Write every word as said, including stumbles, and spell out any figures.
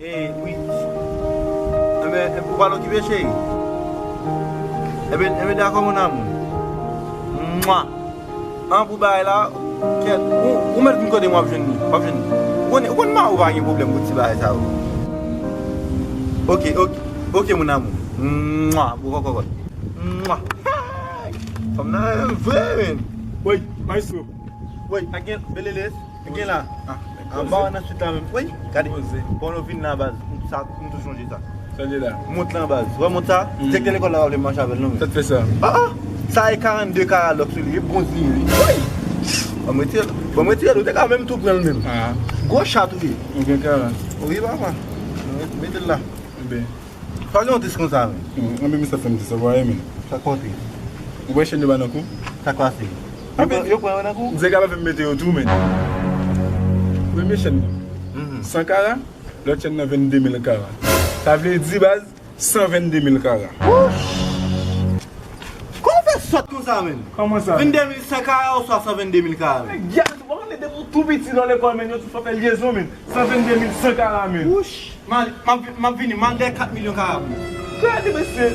E, wi. Enben, ou pa okipe, cheri. Enben, enben, dakò, mon amour. Mwa. An pou bagay la, kèt, ou, ou mèt vin kote m, w ap jwenn li, w ap jwenn li. Ou konn, ou konn mari w pa gen pwoblèm pou ti bagay sa yo. Ok, ok, ok, mon amour. Mwa, pou kòkòt. Mwa. Fanm nan renmen vre, men. Woy, maestro. Woy, ak gen, Beleles, gen la. Anba w nan swit la menm. Woy, gade. Bon, nou vin nan baz. Sa, m tou sonje sa. Sa li la. Mont lan baz. Wè mont sa? Direktè lekòl la pa vle mache avè l non, men. Sa t fè sa? Ah, ah. Sa e karannde kara lòk sou li, e bwonz li ye, wi. Woy! Ban m retire l. Ban m retire l, ou te ka menm tou pran l menm. Ah. Gwo chat ou ye. Ou gen kara. Wi, papa. Mete l la. Enben. Pa gen yon dis konsa, men. Hmm, anben, misye fè m dis, sa va ye, men. Sa k pase? Ou wè chèn yo ba nan kou? Sa k pase? Yo pran, yo pran yo nan kou? Nèg la pa fè m mete yo tou, men. Premye chèn nan, san kara, lòt chèn nan, vennde mil kara. Sa vle di, baz, san vennde mil kara. Wouch! Kòman w fè sòt konsa, men? Kòman sa? Vennde mil san kara oswa san vennde mil kara, men? Nèg, ou pa konnen depi w tou piti nan lekòl, men, yo tou fè lyezon, men. San vennde mil san kara, men. Wouch! M ap, m ap vini, m al dèyè kat milyon kara pou mwen. Gade, mesye.